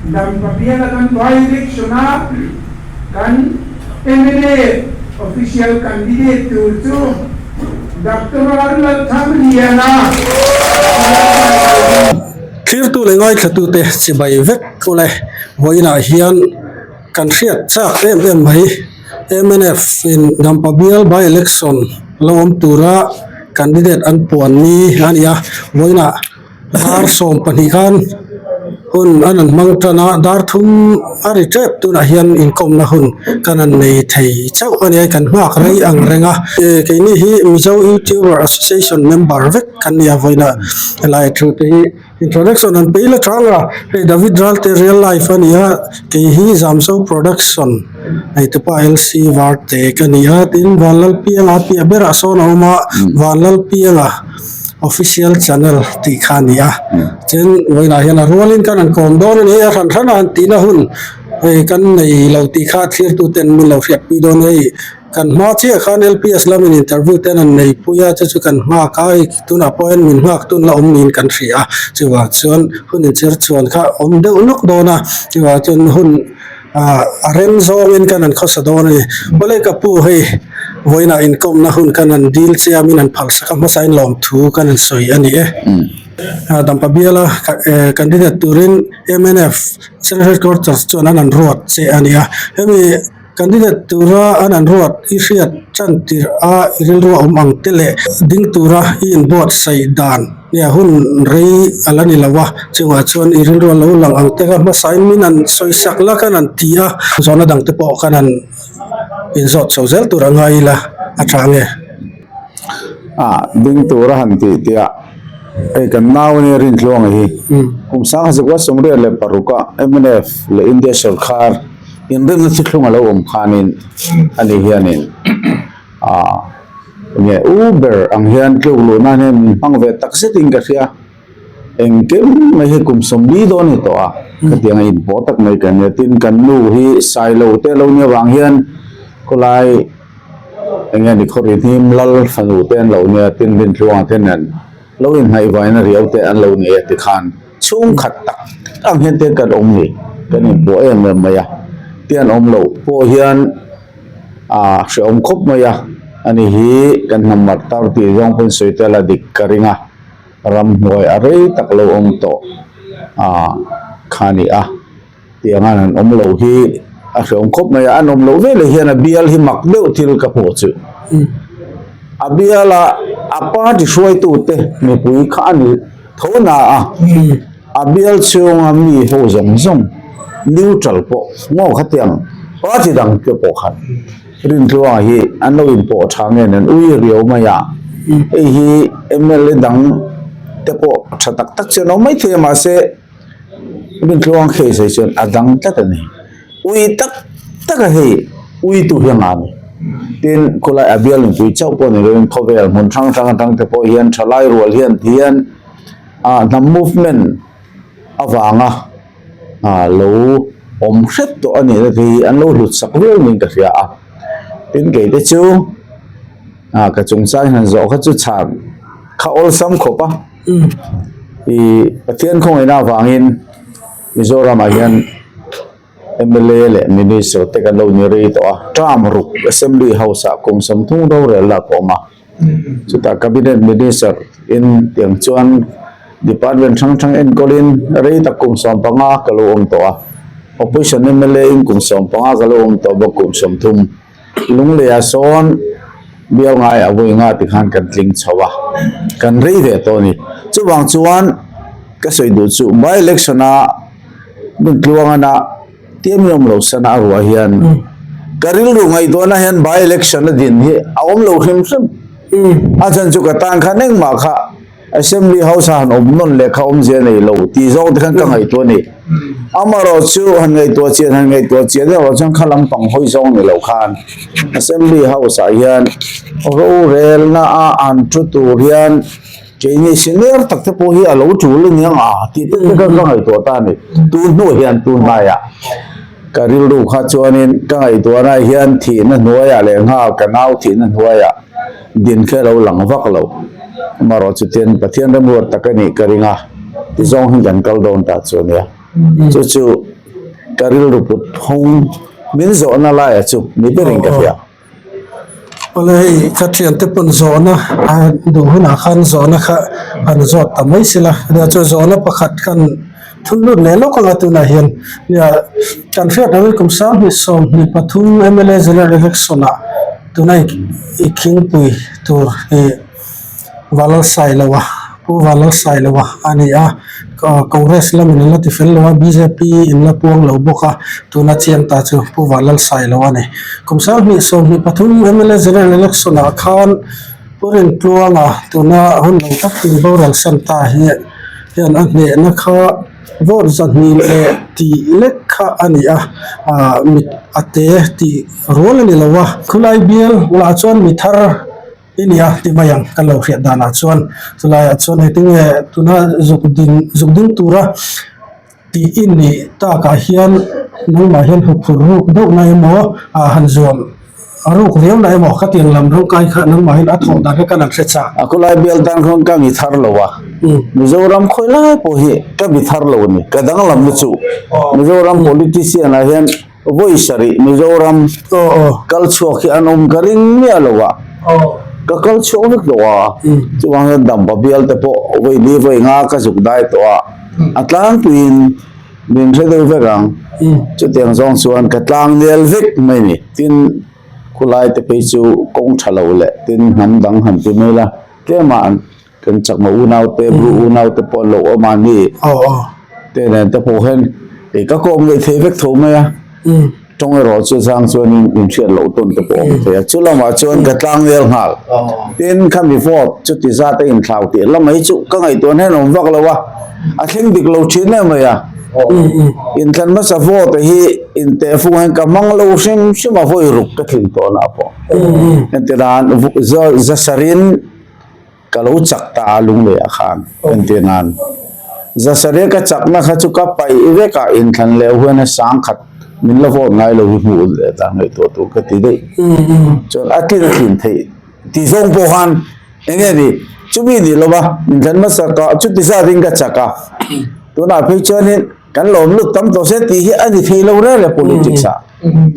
Dampa biala kan by-election a kan mla official candidate tur chu Doctor Lalthangliana Thlirtu leh ngaithlatute chibai vek ule vawiinah hian kan hriat chak em em mai. Mnf in Dampa bial by election lo awm tura candidate an puan ni a ni a, vawiinah dar 12 khan hun an an hmang tan a, dar thum a ri tep tunah hian inkawmna hun kan han nei thei chauh a ni a, kan nghak rei ang reng a, keini hi Mizo Youtuber Association member vek kan ni a, vawiinah helai thu te hi. Introduction an peih la chang a, hei David Ralte real life a ni a, kei hi Zamzo production neitupa LC Varte ka ni a, tin Vanlalpianga piah berah sawn a awm a, Vanlalpianga official channel tih kha a ni a, tin vawiinah hian a rualin kan han kawm dawn a ni, a hran hran a han tihna hun hei kan nei lo tih kha thlirtuten min lo hriatpui dawn a hei. Kan hma chiah khan LPS lamin interview te an nei pui a, chu chu kan nghak a, hei tunah pawh hian min nghak tun la awm niin kan hria a, chuvang chuan hun inchher chhuan kha a awm deuh nawk dawn a, chuvang chuan hun ah a rem zawngin kan han khawsa dawn a ni. Awle ka pu hei vawiinah inkawmna hun kan han dil che a, min han phalsak a hmasain lawmthu kan han sawi a ni e. Dampa biala candidate turin mnf Central Headquarters chuan an han ruat che a ni a, hemi. Candidate tura an an ruat i hriat tan tirh a i rilru a awm ang te leh ding tura i inbuatsaih dan nia hun rei a la ni lo a, chungah chuan i rilru a lo lang ang te kha hmasain min an sawisak la kan an ti a, zawhna dang te pawh kan han inzawt chho zel tur a ngai ila a tha nge? A ding tura han tih tih ah hei kan nau ania Rintluanga hi kum 1986 ah mnf leh India sawrkar Inrinna chi thlung a lo awm khanin ani hianin ah enge u ber ang hian tluk luh nan hian min hmang ve tak zetin ka hria engkim mai hi kum 40 dawn a ni tawh a khatiang a inpawh tak mai kan nia tin kan nu hi sailo te lo nia vang hian khawlai enge ni khawri hnim lal fanu te an lo nia tin Rintluanga te nen lo inhnaihvaina riau te an lo nei a tikhan. Chhungkhat tak tak ang hian te kan awm ni, kan inpawh em em mai a, te an awm loh pawh hian ah hrehawm khawp mai a, ani hi kan hnam mar tar tih zawng pawhin sawi tel a dik ka ring a, ramhnuai a rei tak lo awm tawh ah kha a ni a, tiang an han awm loh hi a hrehawm khawp mai a, an awm loh veleh hian a bial hi mak deuh thil ka hmuh chu a bial a a party hruaitute mipui kha a ni. Tho na a, a bial chhunga mi ho zawng zawng neutral pawh ngaw khatiang party dang te pawh khan Rintluanga hi an lo inpawh tha nge nen ui riau mai a, hei hi mla dang te pawh tha tak tak chu an awm maithei a mahse Rintluanga case ah chuan a dang tlat a ni. Ui tak tak a hei ui tu hi a ngah a ni. Tin, khawlai a bial nupui chauh pawh ni loin khawvel hmun hrang hrang atang te pawh hian thalai rual hian ti hian ah hnam movement avanga ah lo awm hrep tawh a nih na te hi an lo hlut sak viau niin ka hria a. Tin, kei te chu ah ka chungchang hian zawh kha chu chhan kha awlsam khawp a. Ih Pathian khawngaihna avangin Mizoramah hian mla leh minister te kan lo ni rei tawh a, term ruk assembly house ah kum 30 rorel lak a awm a, chutah cabinet minister in tiang chuan department hrang hrang enkawlin rei tak kum 15 ka lo awm tawh a, opposition mla in kum 15 ka lo awm tawh bawk kum 30 Lungleiah sawn bial ngaiah vawi nga tikhan kan tling chho a, kan rei ve tawh a ni. Chuvang chuan ka sawi duh chu by election a hmun tluangana tiam awm lo sana a ruah hian ka rilru ngaihtuahna hian by election a din hi a awm lo hrim hrim. A chhan chu ka tan khan engmah kha Assembly House a han awm nawn leh kha awmzia nei lo tih zawng te khan ka ngaihtuah a ni. Amaherawh chu han ngaihtuah chian han ngaihtuah chian erawh chuan kha lampang hawi zawng ni lo khan Assembly House ah hian rorelna a an thu tur hian keini senior tak te pawh hi a lo tul a niang a tih te te kha ka ngaihtuah ta a ni. Tun hnuah hian tun hnaiah ka rilru kha chuanin ka ngaihtuahna hian thihna hnuaiah leh nghal ka nau thihna hnuaiah din kha a lo lang vak lo. Amaherawh chu tin Pathian remruat tak a nih ka ring a, tizawng hi kan kal dawn ta chu a nia. Chu chu. ka rilru put phung min zawhna laia chu ni berin ka hria. Awle hei ka thiante pawn zawhna a duh hunah khan zawhna kha han zawt ta mai sila nia chu zawhna pakhat khan thun lut leh lawk anga tunah hian nia kan hriat loh hi kum sanghnih 23 mla general election ah tuna i khingpui tur hi Valalsailoa, Pu Valalsailoa a ni a, Congress lamin an la ti fel lo a, bjp in la puang lo bawk a, tuna chiang ta chu Pu Valalsailoa a ni. Kum 2023 mla General Election ah khan Pu Rintluanga tuna hun lo tak in boral san ta hi hian a hnehna kha vote 200 leh tih lek kha a ni a, mit a te tih rual a ni lo a, khulai bial lah chuan mi thar I nia ti mai ang kan lo hriat danah chuan chulaiah chuan heti nge tuna zuk ding zuk ding tura tih i nih takah hian nangmah hian huphurh ruk deuh na emaw ah han zuam ruk viau na emaw khatiang lam rawngkai kha nangmah hian a thawh dan kha kan han hre chak. A khawlai bial tan khawn ka mi thar lo a, Mizoram khawi lai pawh hi ka mi thar lo a ni, ka danglam na chu Mizoram politician ah hian Vawi sarih Mizoram kal chhuak hi an awm ka ring miah lo a, ka kal chhuak vek tawh a, chuvang hian Dampa bial te pawh vawi li vawi nga ka zuk dai tawh a, a tlangpuiin min hre deuh vek ang, chutiang zawng chuan ka tlang nel vek mai ni, tin khulai te phei chu kawng tha lo leh tin hnam dang han ti mai la, tlema kan chakma unau te bru unau te pawh an lo awm a ni te nen te pawh hian ih ka kawm ngei thei vek tho mai a tawng erawh chu zang chuanin inhriat loh tawn te pawh awm thei a chu lamah chuan ka tlang nel nghal tin khami vote chuti zat a inthlau tih lamah hi chu ka ngaihtuah hnen awm vak lo a a thleng dik lo thin em mai a inthlan hmasa vote hi intehfung hian ka hmang lo hrim hrim a vawi ruk ka thlin tawh na pawh entirnan zasarin Ka lo chak ta a lunglei ah khan entir nan Zasaria ka chakna kha chu ka paih vek a inthlan leh huan a sangkhat min la vote ngai lo hi hmuh leh ta ngaihtuah tur ka ti daih chuan a tlin a tlin theih ti zawng pawh khan eng nge ni chumi ni lo va inthlan hmasa ka chuti zat in ka chak a tunah phei chuanin kan lawm lut tam tawh se tih hi a ni thei lo reng reng politics ah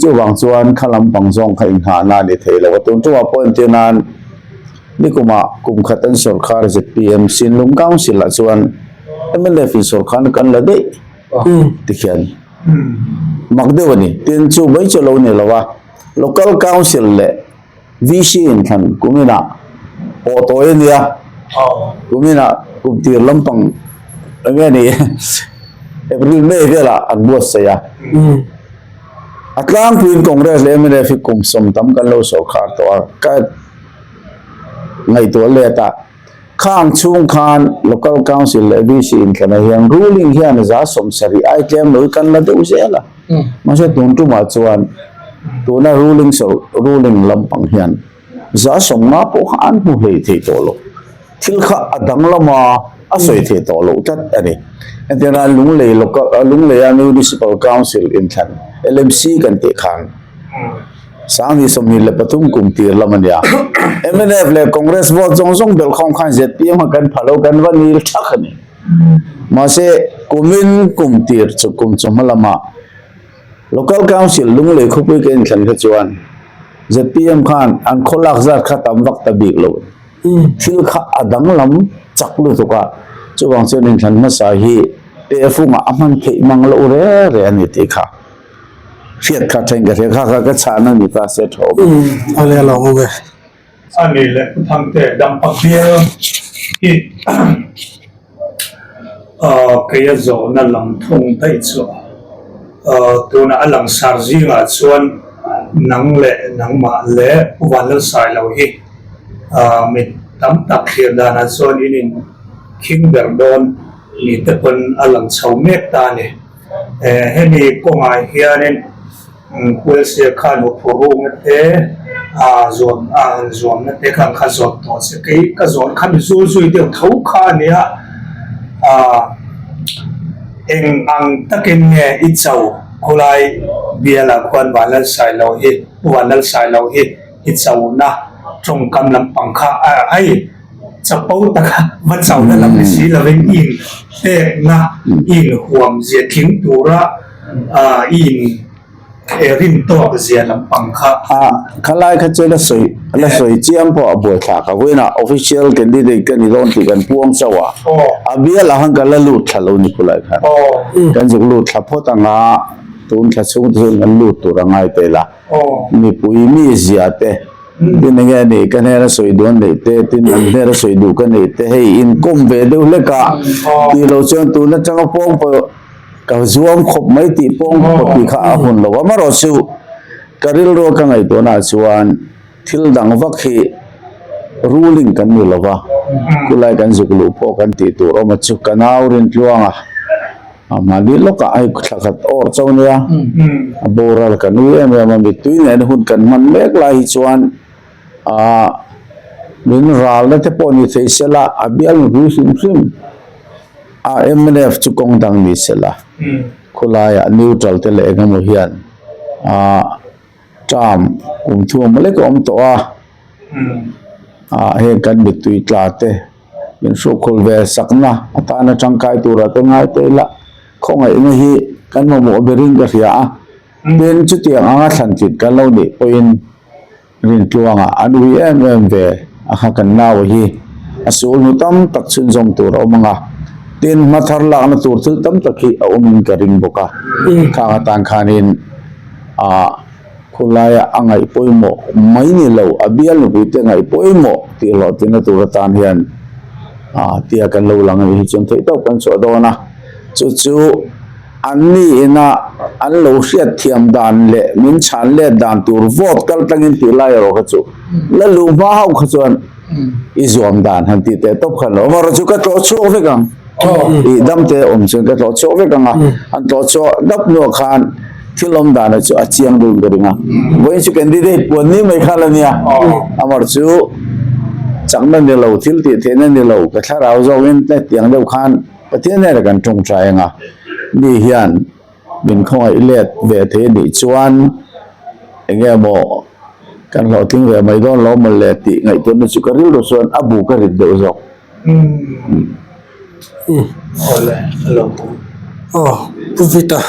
chuvang chuan kha lampang zawng kha inghahna a ni thei lo a tun tumah pawh entir nan. Nikumah kum khat an sawrkar zpm Sinlung Council ah chuan mnf in sawrkharna kan la daih tikhian mak deuh a ni. Tin chu mai chu lo ni lo a, Local Council leh VC inthlan kuminah pawh tawi a nia, kuminah kum tir lampang eng nge ni April May velah an buatsaih a. A tlangpuiin Congress leh mnf hi kum sawm tam kan lo sawrkhar tawh a, ka ngaihtuah let a, khang chhung khan Local Council leh VC inthlana hian ruling hian za 70 ai tlem lo hi kan la deuh zel a, mahse tun tumah chuan tuna ruling ruling lampang hian za 50 pawh kha an hmu hlei thei tawh lo, thil kha a danglam a, a sawi thei tawh loh tlat a ni. Entirnan Lunglei Local Lungleia Municipal Council inthlan LMC kan tih khan, 2023 kum tir lam a nia. Mnf leh Congress vote zawng zawng belhkhawm khan zpm kha kan pha lo, kan va nil thak a ni. Mahse, kumin kum tir chu kum chawhma lamah Local Council Lunglei khawpui ka inthlan kha chuan zpm khan an khaw lak zat kha tam vak ta bik lo. Thil kha a danglam chak lutuk a, chuvang chuan inthlan hmasa hi tehfungah a hman theih mang loh re re a ni tih kha. Hriat kha then ka hria kha kha ka chhan a ni ta se tha awm. Umm a le lo awm e. A ni leh Pu Thangte Dampa bial hi kei a zawhna lang thung daih chu tunah a langsar zingah chuan nang leh nangmah leh Pu Vanlalsailo hi mi tam tak thlir danah chuan in in khing ber dawn ni te pawn a lang chho mek ta a ni. Hemi kawngah hianin Puelsia khan huphurh rukna te zuam a han zuamna te khan kha zawt tawh che. Kei ka zawt kha mi zul zui deuh tho kha a nia. Eng ang takin nge i cho khulai bialah khuan Vanlalsailo hi, Pu Vanlalsailo hi i chona tawngkam lampang kha a hei. Chapo taka va chauhna lam ni si lovin i inpekna, i inhuam zia tling tura i in rin tawk zia lampang kha. A khalai kha chu la sawi la sawi chiang pawh a buai thlak a vawiinah official candidate ka ni dawn tih kan puang chauh a a bial ah khan ka la lut thla lo ni khulai khan kan zuk lut thla phawt anga tun thla chhung te chuan kan lut tur a ngai tel a mipui mi zia te tin enge a nih ka hnena sawi duh an neih te tin an hnena sawi duh ka neih te hei inkawm ve deuh hlek a tih loh chuan tun atanga pawng pawh Ka zuam khawp mai tih pawng khawp tih kha a hun lo a, amaherawhchu ka rilru ka ngaihtuahnaah chuan thil dang vak hi ruling kan ni lo va, khulai kan zuk luh pawh kan tih tur awm a chu ka nau Rintluanga a mahni lawkah hei thla khat awr chauh nia, a boral ka nui em em a, mittui nena hun kan hman mek lai hi chuan aah min ralna te pawh ni thei sela a bial mipui hrim hrim. A mnf chu kawng dang ni se la, khawlaiah neutral te leh eng emaw hian ah term kum thuam lek a awm tawh a, ah heng kan mittui tla te min hrukhul ve sakna atana tangkai tura te ngai te ila khawngaihna hi kan mamawh berin ka hria a, tin chutiang anga thlan tit kan lo nih pawhin. Rintluanga an ui em em ve a kha kan nau hi a sul hnu tam tak chhunzawm tur a awm ang a, tin hma thar lakna tur thil tam tak hi a awmin ka ring bawk a, khang atan khanin ah khawlaia a ngaih pawimawh mai ni lo a bial nupui te ngaih pawimawh tih hlawhtlinna tur atan hian ah tia kan lo lang a nih hi chuan theih tawp kan chhuah dawn a, chu chu. An ni ina an lo hriat thiam dan leh min chhan let dan tur vote kal tlangin tih lai erawh kha chu la luh hma ho kha chuan i zuam dan han tih teh tawp khan lo. Amaherawhchu chu ka tlawh chhuak vek ang. I dam te awm chuan ka tlawh chhuak vek ang a. An tlawh chhuah dap hnuah khan thil awm dan chu a chiang deuhin ka ring a. Vawiin chu candidate puan ni mai kha la nia. Amaherawhchu chakna ni lo, thil tih theihna ni lo, ka thlarau zawkin hetiang deuh khan Pathian hnenah kan tawngtai ang a, mi hian min khawngaih let ve thei a nih chuan eng nge maw kan hlawhtling ve mai dawn lo maw le tih ngaihtuahna chu ka rilru chuan a bu ka rit deuh zawk. Awle a lo bu. Aw Pu Vita.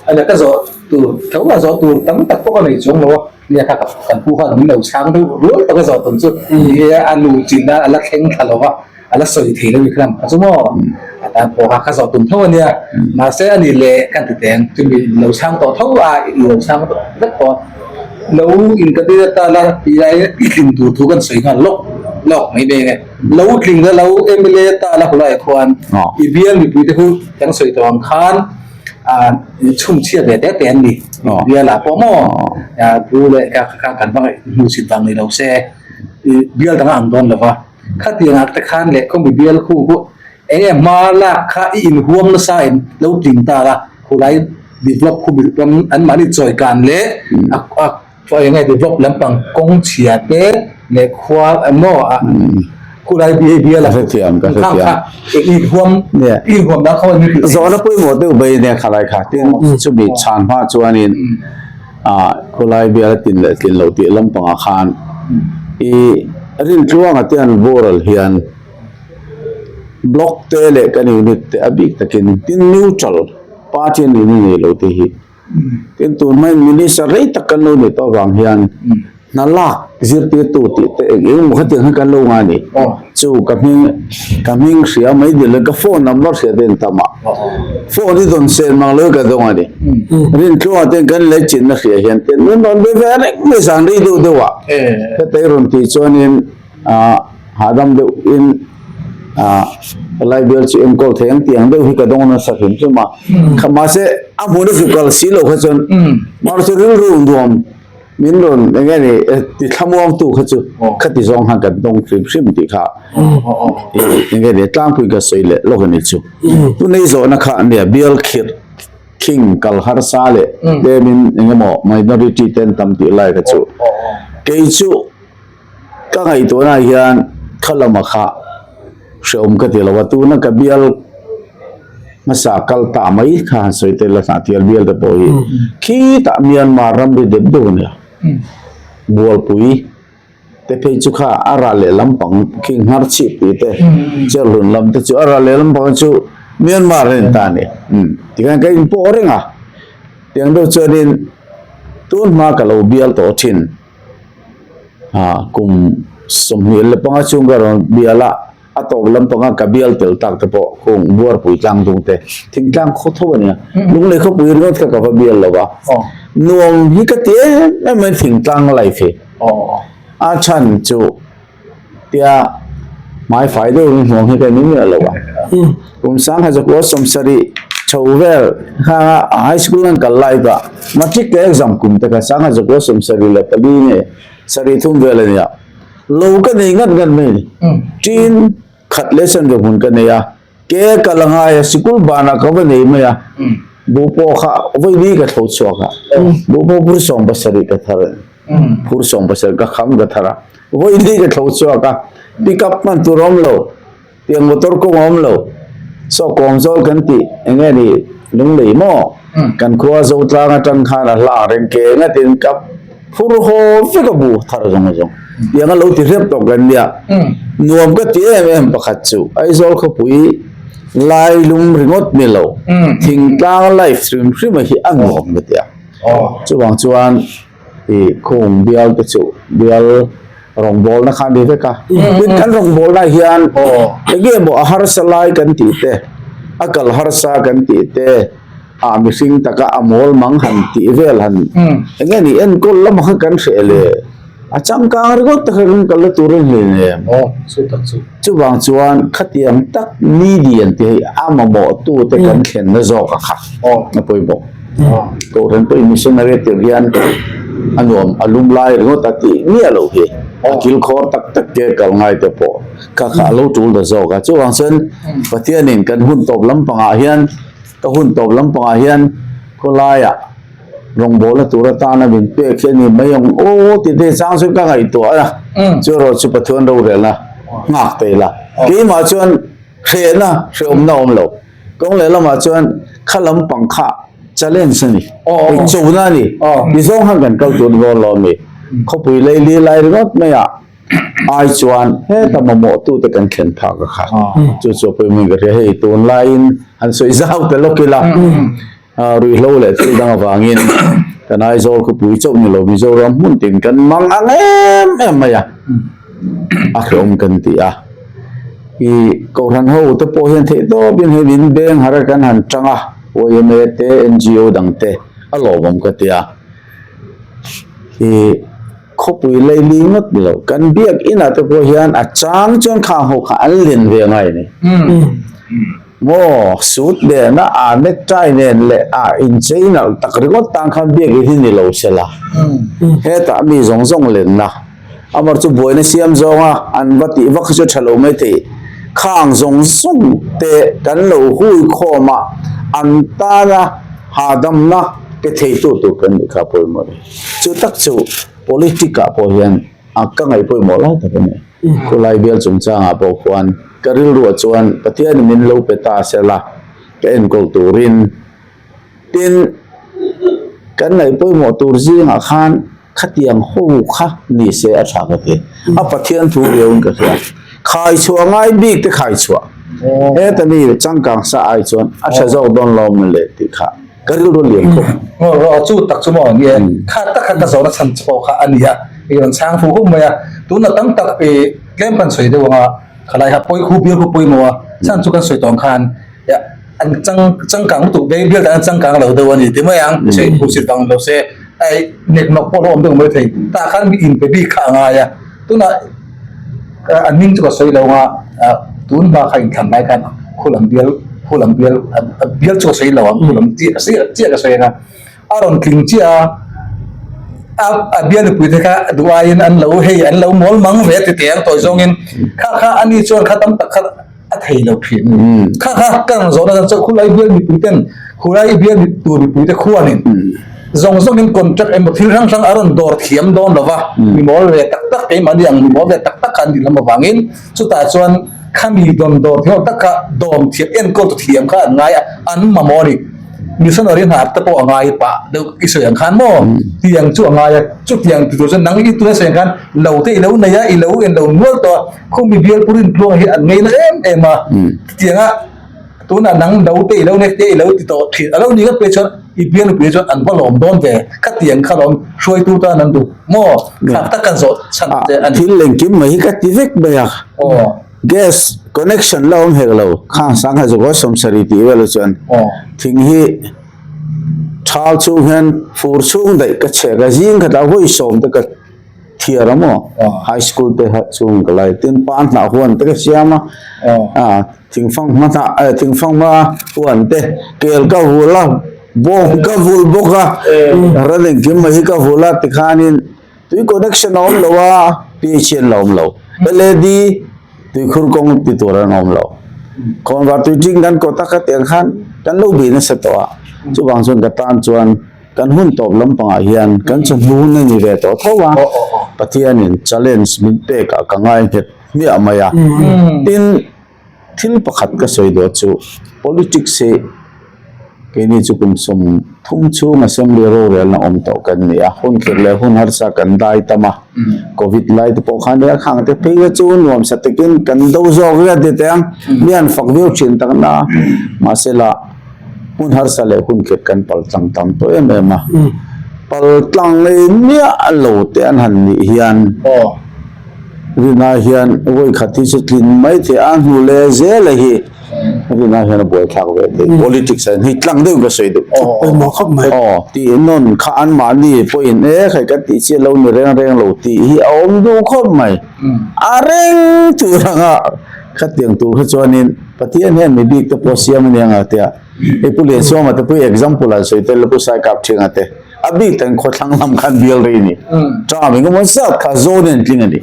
Ala ka zawh tur tho a zawh tur tam tak pawh ka nei chuang lo a, nia kha kan pu khan min lo chhang deuh rual tak a zawh tum chu ni e a nu chinna a la thleng thla lo va. A la sawi thei lo i khan a chu maw a tan pawh kha ka zawh tum tho a nia mahse a ni leh kan ti teng chumi lo chhang tawh tho a i lo chhang tawh vek tawh a lo in ka ti ta la tih lai i tling tur thu kan sawi nghal lawk lawk mai mai nge lo tling la lo mla ta la hulai khuan i bial mipui te khu kan sawi tawh ang khan ah chhungchhia ve te te an ni bial ah pawh maw thu leh ka kan va ngaih hmuhsit vang ni lo se i bial dang a ang dawn lo va. Khatiang ah te khan leh khawmi bial khu khu eng nge hma lak kha i inhuam nasa in lo tling ta a, khulai develop khu bil ram an mahni chawi kan leh a a eng nge develop lampang kawng chhia te leh khua emaw a khulai bial a Hrethiam ka khang hrethiam. kha i inhuam i inhuam dan kha min hrilh Zawhna pawimawh deuh bai nia khalai kha tin chumi chhan hma chuanin Ah, khawlai bial a tin leh tlin loh tih lampangah khan i Rintluanga te an boral hian block te leh kan unit te a bik takin tin neutral party a nihna nei lo te hi tin tun hmain minister rei tak kan lo ni tawh avang hian hna lak zirtirtu tih te eng eng emaw khatiang khan kan lo ngai a ni. Chu ka hming ka hming hria mai dil lo ka phone number hria te an tam a phone hi dawn sen mang lo ka dawng a ni Rintluanga ten kan lei chinna hria hian ten min rawn be ve reng mai zan rei deuh deuh ah heta i rawn tih chuanin ah hahdam deuh in ah helai bial chu enkawl thei ang tih ang deuh hi ka dawng nasa hrim hrim a kha mahse a hmun a zu kal si lo kha chuan mahse rilru nuam Min rawn eng nge ni ti thlamuangtu kha chu khati zawng khan kan dawng hrim hrim tih kha eng nge ni tlangpui ka sawi leh lawk a ni chu. Tunei zawhna kha nia bial khirh khing kal harsa leh tlemin eng emaw minority te an tam tih lai kha chu kei chu ka ngaihtuahna hian kha lama kha hrehawm ka ti lo a tuna ka bial hmasa kal ta mai kha han sawi tel a hnahtial bial te pawh hi khitah Myanmar ram ri deuh deuh a nia Bualpui te phei chu kha a ral leh lampang khi nghar chhip tih te Cherhlun lam te chu a ral leh lampang chu Myanmar a ni ta a ni tikhan ka inpawh reng a. Tiang deuh chuanin tun hma ka lo bial tawh thin ah kum 25 chhung ka rawn bial a, a tawp lampanga ka bial tel tak te pawh khung Buarpui tlang dung te thingtlang khaw tho a nia, Lunglei khawpui ringawt kha ka va bial lo va, nuam hi ka ti em em mai thingtlang life hi a chhan chu. Tia hmai fai deuh in hmuang hi ka ni miah lo a. Kum 1970 chho vel khanga high school an kal lai ka matric ka exam kum te kha 1974 nge sarih thum vel a nia. Lo ka nei ngat ngat mai a ni. Tin khat leh chanve hmun ka nei a, ke kal a ngai a, sikul banah ka va nei mai a, buh pawh kha vawi ka thlo chhuak a, buh pawh phur 70 ka thar a ni. Phur 70 ka kham ka thar a, vawi ni ka thlo chhuak a, pick up hman tur a awm lo, tiang motor kawng a awm lo, saw kawm zawl kan tih eng nge ni Lunglei maw kan khua Zotlang atang khan a hla reng ke ngatin ka phur haw vek a bu thar zawng zawng tiang a lo ti hrep tawh kan nia, nuam ka ti em em pakhat chu Aizawl khawpui lai lum ringawt ni lo thingtlang life hrim hrim a hi a nuam ka ti a, chuvang chuan. Ih khung bial te chu bial rawngbawlna kha a ni vek a, tin kan rawngbawlna hian eng nge maw a harsa lai kan tih te, a kal harsa kan tih te, ah mihring taka a mawl mang han tih vel han eng nge ni enkawl lamah kha kan hreh le a changkang ringawt te kha kan kal na tur a ni hleinem. Chuvang chuan khatiang tak needy an tih hei a mamawh tu te kan thlenna zawk a kha a pawimawh. Kohhran pawhin missionary tir hian a nuam a lum lai ringawt a tih miah loh hi a kilkhawr tak tak te kal ngai te pawh kha kha a lo tul ta zawk a. Chuvang chuan Pathianin kan hun tawp lampangah hian ka hun tawp lampangah hian khawlaiah rawngbawlna tur atana min pek hi a ni mai ang aw tih te chang chuan ka ngaihtuah a, chu erawh chu Pathian rorelna nghak ta ila. Keimah chuan hrehna hrehawmna a awm lo. Kawng leh lamah chuan kha lampang kha challenge a ni, chona a ni. Ti zawng khan kan kal tur dawn lo a mi. Khawpui leili lai ringawt maiah ai chuan heta mamawhtute kan thlen phak a kha. Chu chu a pawimawhin ka hria. Hei tunlaiin han sawi zau ta lawk ila. Ruihhlo leh thil dang avangin kan Aizawl khawpui chauh ni lo Mizoram hmun tin kan mang ang em em mai a, a hrehawm kan ti a. I Kohhran ho te pawh hian theih tawpin hei min beng har a kan han tang a, yma te NGO dang te a lawmawm ka ti a. I khawpui leili ngawt ni lo kan biak inah te pawh hian a chang chuan khang ho kha an len ve ngai a ni. Maw, suit nena a necktie nen leh a inchei nalh tak ringawt tan khan biak hi ni lo se la. Hetah mi zawng zawng lenna, amar chu buaina siam zawnga an va tih vak hi chu tha lo mai thei. Khang zawng zawng te kan lo hui khawm a, an tana hahdamna pe theitu tur kan nih kha pawimawh a ni. Chu tak chu politic ah pawh hian a ka ngaih pawimawh lai tak a ni. Khulai bial chungchangah pawh khuan ka rilruah chuan Pathianin min lo pe ta se la, ka enkawl turin. Tin, kan ngaih pawimawh tur zingah khan khatiang ho kha ni se a tha ka ti. A Pathian thu riauin ka hria. Khai chhuah ngai bik te khai chhuah. Heta mi changkang sa ai chuan a tha zawk dawn lo maw le tih kha ka rilru lian khawp. Ngaw chu tak chu maw ni e. Kha tak kha ka zawhna chhan pawh kha a ni a, i rawn chhang fu hup mai a. Tuna tam tak i tlem kan sawi deuh ang a, khalai kha pawi khu bial khu pawimawh a, chhan chu kan sawi tawh ang khan an chang changkang lutuk daih bial dan an changkang lo deuh a ni ti mai ang, sawi thu chhit vang lo se ai nek nawk pawh a lo awm deuh mai thei. Tah khan mi inpe bik kha a ngai a, tunah an hming chu ka sawi lo ang a, tun hma kha inthlan lai khan khulam bial khulam bial bial chu ka sawi lo ang khulam chiah chiah ka sawi ang a. A rawn tling chiah a, a bial mipui te kha duh aiin an lo hei an lo mawl mang ve a ti teh ang tawi zawngin kha kha ani chuan kha tam tak kha a thei lo thin a ni. Kha kha ka rawn zawhna chuan khulai bial mipui ten khulai bial tur mipui te khuanin zawng zawngin contract emaw thil hrang hrang a rawn dawr thiam dawn lo va, mi mawl ve tak tak keimahni ang mi mawl ve tak tak kha an nih lam avangin chutah chuan khami dawn dawr thiam tak kha dawm thiam enkawl tu thiam kha an ngai a an mamawh a ni. Missionary hna te pawh a ngai pah deuh i sawi ang khan maw tiang chu a ngai a chutiang ti tur chuan nang i tuna sawi ang khan lo te i lo nei a i lo en lo nual tawh a khumi bial pu Rintluanga hi an ngei na em em a tianga tunah nang lo te i lo nek te i lo ti tawh thin a lo ni ngawt pek chuan. i bial nupui chuan an va lawm dawn ve khatiang kha lawm hruaitu tan an duh maw thlak tak kan zawh chhan che a ni. Thil engkim mai hi ka ti vek mai a. Gas connection la awm hek lo khang sangha chu kaw sawmsarih tih vel ah chuan thing hi thal chhung hian fur chhung daih ka chhek a zing khatah vawi sawm te ka thiar a maw high school te chhung ka lai tin pan hnah huan te ka siam a ah thingfang hma hnah eh thingfang hma huan te kel ka vul a bawng ka vul bawk a ran engkim mai hi ka vul a tikhanin Tui connection a awm lo a, PH an la awm lo. LAD tuikhur kawng ti tur an awm lo. Khawnvar tui ching kan kawt a khatiang khan kan lo bih nasa tawh a. Chuvang chuan ka tan chuan kan hun tawp lampangah hian kan chawhnu hun a ni ve tawh tho a. Pathianin challenge min pek ah ka ngai nghet hmiah mai a. Tin, Thil pakhat ka sawi duh chu politics hi keini chu kum 30 chhung assembly rorelna awm tawh kan ni a, hun khirh leh hun harsa kan dai tam a, covid lai te pawh khan nia khang te phei kha chu nuam sa takin kan do zawk riat ti teh ang, mi an fak viau thin tak na a, mahsela hun harsa leh hun khirh kan pal tlang tam tawh em em a, pal tlang ngei miah lo te an han nih hian. Rina hian vawi khat hi chu tlin mai thei a, hnu leh zel a hi Rina hian a buai thlak ve thei. Politics ah hian hei tlang deuhin ka sawi deuh. Pawimawh khawp mai. Aw, tih nawn kha anmahni pawhin e khai kan tih chiah lo ni reng reng lo tih hi a awm duh khawp mai. A reng tur anga khatiang tur kha chuanin Pathian hian mi bik te pawh siam a nia nga tia. Hei Pu Liansawma te pawh hi example an sawi tel a Pu Saikap Thinga te. A bik takin khawthlang lam khan bial rei a ni. Term engemaw zat kha zawn in an tling a ni.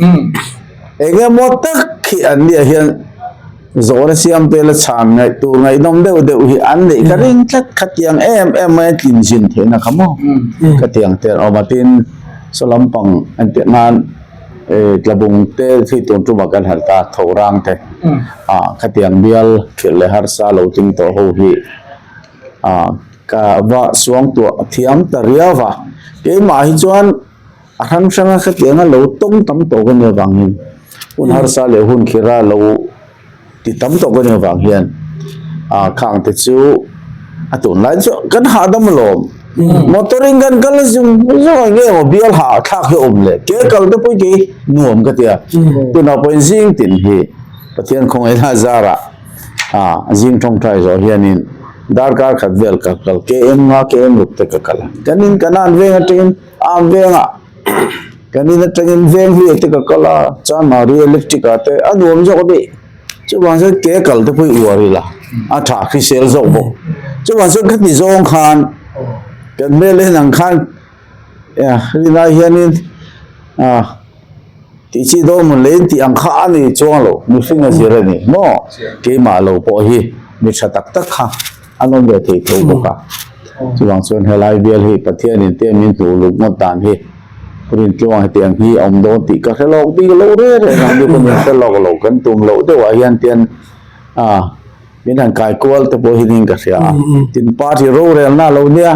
Engemaw tak hi an nia hian zawhna siam te la chhan ngaih tur ngaihnawm deuh deuh hi an neih ka ring tlat khatiang em em mai a tlin zin theihna kha maw khatiang te an awm a tin saw lampang an tih nan tlabung te khi tun tumah kan harh ta tho rang te ah khatiang bial thil leh harsa lo tling tawh ho hi ah Ka va suangtuah a thiam ta riau va, keimah hi chuan a hrang hranga khatianga lo tawng tam tawh ka nih avangin hun harsa leh hun khira lo ti tam tawh ka nih avang hian ah khang te chu a tunlai chu kan hahdam alawm. Motor in kan kal zung zung a nge maw bial hah thlak hi a awm leh ke kal te pawh hi kei nuam ka ti a, tunah pawhin zing tin hi Pathian khawngaihna zarah ah zing tawngtai zawh hianin Darkar khat vel ka kal KM nga KM ruk te ka kal a kan in kan an veng atangin am vengah kan in atangin veng hliah te ka kal a chanmari electric ah te a nuam zawk a ni chuvang chuan ke kal te pawh i uar ila a tha hrisel zawk bawk chuvang chuan khati zawng khan kan hmel en ang khan rinai hianin ah. Tih chi dawn hmun leh in tih ang kha a ni chuang lo, mihring a zir a ni maw? Keimah lo pawh hi mi tha tak tak kha an awm ve thei tho bawk a. Chuvang chuan helai bial hi Pathianin te min hmuh luk ngawt dan hi Rintluang hetiang hi a awm dawn tih ka hre lawk bik lo reng reng ang, mi pawh min hre lawk lo kan tum loh deuhah hian tian ah min han kai kual te pawh hian ka hria a. Tin party rorelna a lo nia,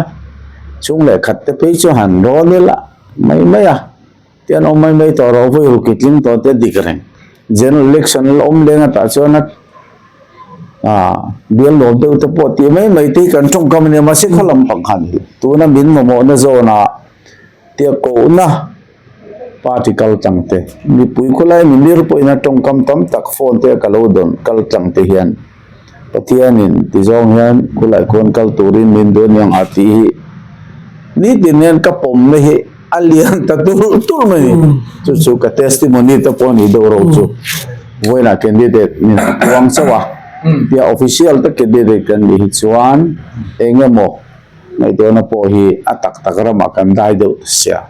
chhung leh khat te phei chu han rawn ila mai mai a. Te an awm mai mai tawh rawh vawi ruk i tling tawh te dik reng. General election la awm leng atah chuan a ah bial nuam deuh te pawh tih mai mai te hi kan tawngkam a nia mahse khaw lam pang khan tuna min mamawhna zawnah tia kohna party kal tlang te mipui khawlai mimir pawhin a tawngkam tam tak phone te ka lo dawn kal tlang te hian Pathianin ti zawng hian khulai khawn kal turin min duh aniang a tih hi nitin hian ka pawmna hi a lian ta tur tur mai ni. Chu chu ka testimony te pawh a nih deuh ro chu. Vawiinah candidate min han puang chauh a, tia official te candidate kan nih hi chuan eng emaw ngaihtuahna pawh hi a tak tak ramah kan dai deuh ta sia.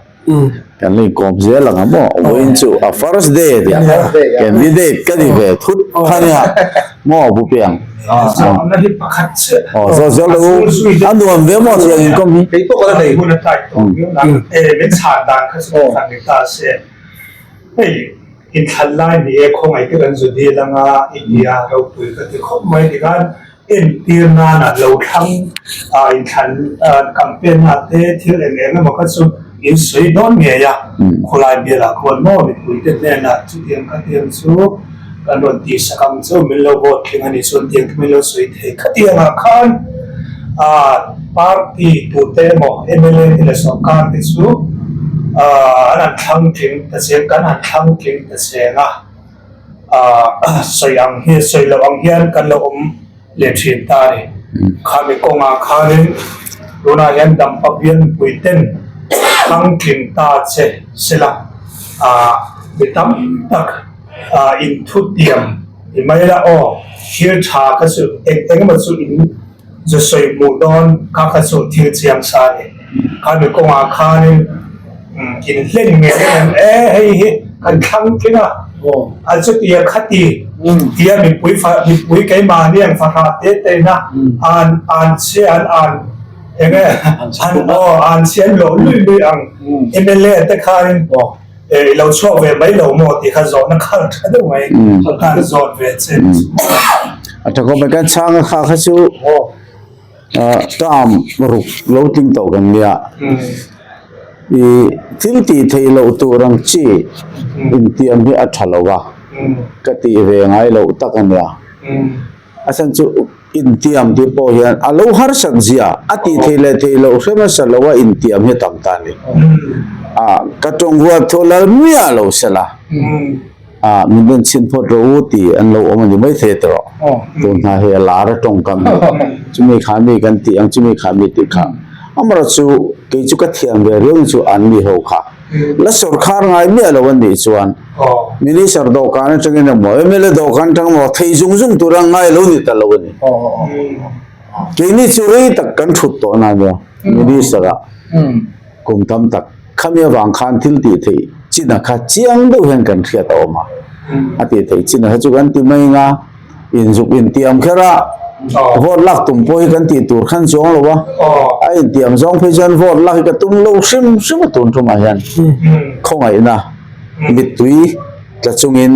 Kan la inkawm zel ang a maw? Vawiin chu a first day a tia. Candidate ka ni ve thut kha nia maw Pu Piang? Zawhna hi pakhat chiah. Aw zawh zel lo u. A nuam ve maw tiang inkawm hi? Kei pawh ka la nei hun a tlai tawh viau na. E min chhan dan kha chu pakhat ni ta se. Hei inthlan lai ni e khawngaih te kan zu dil anga India ropui ka ti khawp mai tikhan Entir nana lo thlang inthlan campaign ah te thil eng eng emaw kha chu in sawi dawn ngei a, khawlai bialah khuan maw mipuite hnenah chutiang khatiang chu kan rawn tihsak ang chu min lo vote tling a nih chuan tiang khi min lo sawi thei khatiangah khan. Party tute emaw mla te leh sorkar te chu an han thlang tling ta cheng kan han thlang tling ta cheng a, sawi ang hi sawi loh ang hian kan lo awm leh thin ta a ni. Khami kawngah khanin tunah hian Dampa bial mipui ten thlang tling ta che sela mi tam tak inthutiam ti mai la aw thil tha kha chu eng eng emaw chu in zu sawi hmuh dawn kha kha chu thil chiang sa a ni. Khami kawngah khanin in hlen ngei em e hei hi kan thlang tling a, a chutia khati tia mipui fa mipui keimahni ang fahrah te te ina an an chhia an an eng nge an aw an chhia an lawh lui lui ang mla te khanin I lo chhuak ve mai lo maw tih kha zawhna khal tha deuh mai khan zawt ve che ni chu. A tha khawp mai kan chhang a kha kha chu term ruk lo tling tawh kan nia i thil tih theih loh tur ang chi intiam hi a tha lo a ka tih ve ngai loh tak a nia. A chhan chu intiam tih pawh hian a lo harsat zia a tih theih leh theih loh hre hmasa lo a intiam hi a tam ta a ni. A ka tawng huat thu lal miah lo sela a min rawn chhin phawt rawh u tih an lo awm a ni maithei ta rawh. Tun hna hi a lar a tawngkam hi chumi kha mi kan tih ang chumi kha mi tih kha. Amaherawhchu kei chu ka thiam ve riau chu an mi ho kha. La sawrkhar ngai miah lo an nih chuan Minister dawhkan atangin emaw mla dawhkan atang emaw thei zung zung tura ngai lo ni ta lo a ni. Keini chu rei tak kan thut tawh na nia Minister ah kum tam tak khami avang khan thil tih theih chin a kha chiang deuh hian kan hriat a awm a, a tih theih chin a kha chu kan ti mai anga Inzuk intiam kher a, vote lak tum pawh hi kan tih tur khan chuang lo a, a intiam zawng phei chuan vote lak hi ka tum lo hrim hrim a tun tumah hian khawngaihna mittui tla chungin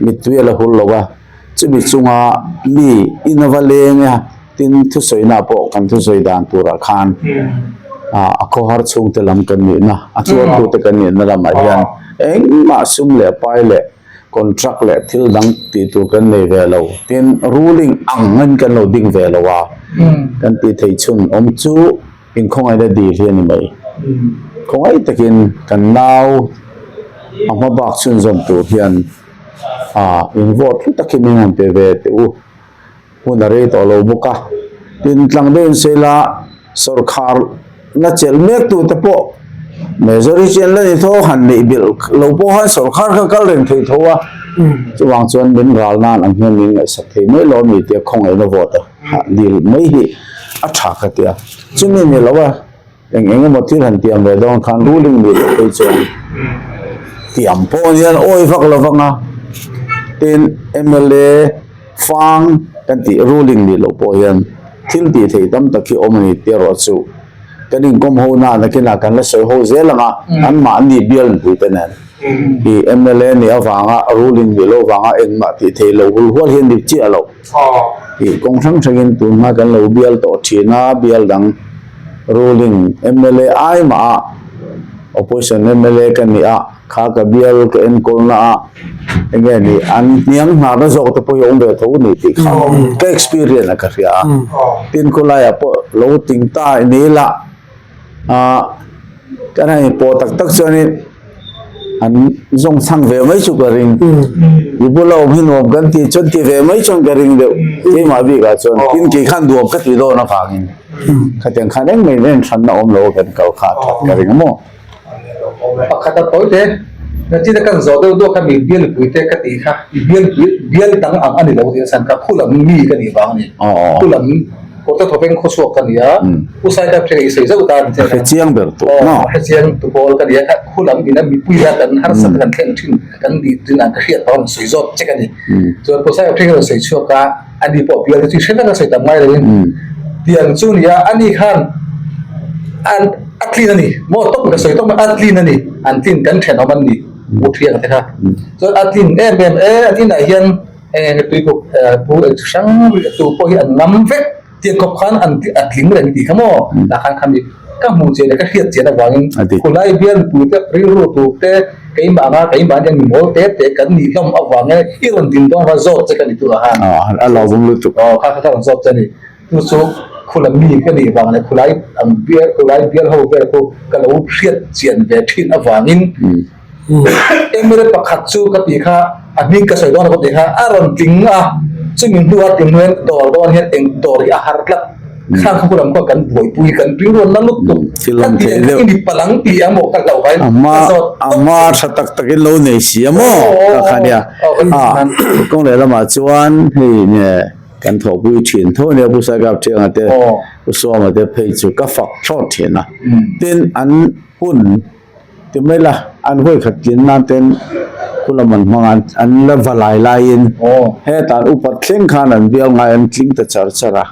mittui a la hul lo a, chumi chunga mi inava leng a tin thusawina pawh kan thusawi dan turah khan a khawhar chhungte lam kan nihna a tuartute kan nihna lamah hian engmah sum leh pai leh Contract leh thil dang tih tur kan nei ve lo. Tin, ruling angin kan lo ding ve lo a, kan tih theih chhun awm chu inkhawngaihna dil hi a ni mai. Khawngaih takin kan nau a hma bak chhunzawm tur hian in vote hlu takin min han pe ve teh u. Hun a rei tawh lo bawk a, tin tlang deuhin sawi la sawrkhar na chelh mek tu te pawh majority an la ni tho han neih belh lo pawh khan sawrkhar kha kal reng thei tho a, chuvang chuan min ral nan ang hian min ngaihsak thei mai lo ami tia khawngaihna vote a dil mai hi a tha ka ti a, chumi ni lo a eng eng emaw thil han tiam ve dawn khan ruling nih loh phei chuan tiam pawh hian awi vak lo vang a, tin mla fang kan tih ruling nih loh pawh hian thil tih theih tam tak hi awm a ni tih erawh chu kan inkawm ho na nakinah kan la sawi ho zel ang a, anmahni bial nupui te nen i mla nih avanga ruling nih loh avanga engmah tih theih loh hul hual hi a ni chiah lo. Tih kawng hrang hrangin tunhma kan lo bial tawh thin a, bial dang ruling mla ai mah a opposition mla ka nih a, kha ka bial ka enkawlna a enge ni an hniang hnarna zawk te pawh hi awm ve tho a ni tih kha ka experience a ka hria a, tin khawlaiah pawh lo ting ta ni ila ah kan han inpawh tak tak chuanin an zawng chhang ve mai chu ka ring i bula awm hi nuam kan tih chuan ti ve mai chuan ka ring deuh keimah bikah chuan tin kei khan nuam ka tih dawn avangin khatiang khan engmah in en hranna awm lo a kan kal kha a that ka ring a maw. Pakhat a tawi te nachin a kan zawh deuh duak kha mi bialpui te ka tih kha i bialpui bial dang ang a ni lo tih a chhan kha khulam mi ka nih vang a ni khulam Kawrte Thawveng khawchhuak ka ni a Pu Saikap ṭhenga i sawi zauh ta a ni che Hre chiang ber tawh maw? Hre chiang tu pawl ka ni a kha khulam ina mipui a kan harsat kan thleng ṭhin kan nih ṭhin ang ka hriat pawh a rawn sawi zawt che ka ni. Chuan Pu Saikap ṭhenga rawn sawi chhuak a ani pawh bial te chu i hre vek a sawi tam ngai loin tiang chu ni a ani khan an a tlin a ni maw tawp ka sawi tawp mai a tlin a ni an tlin kan ṭhenawm an ni Pu Ṭhianga te kha chuan a tlin em em e an inah hian Eng eng tui bawk pu eng chi hrang tu pawh hi an ngam vek tiang khawp khan an a tling reng tih kha maw tah khan khami ka hmuh chian leh ka hriat chian avangin khulai bial pui te rilru tur te keimah anga keimah hian mi mawl te te kan nih hlawm avangin i rawn din dawn kha zawt che ka ni tunah khan a lo vung lutuk aw kha kha ka rawn zawt che a ni chu chu. Khula mi ka nih vang leh khulai ang bial khulai bial ho vel khu ka lo hriat chian ve thin avangin MLA pakhat chu ka tih kha a hming ka sawi dawn a ka tih kha a rawn tling a, chumi hnua tling hnuaiin dawr dawn hian eng dawr hi a har tlat. Khang kha hulam kha kan buaipui kan rilruan na lutuk Thil awm theih deuh. I ni palang ti ang maw ka hlauh vai A hma a hma tha tak takin lo nei si a maw ka kha nia. A kawng leh lamah chuan hei nge kan thawhpui thin tho ania Pu Saikap Thianga te Pu Suama te phei chu ka fak thlawt thin a. Tin an hun Ti mai la, an hawi khat tlin nan ten khulam an hmang a, an la va lai laiin hetah an upat thleng khan an bial ngai an tling ta char char a,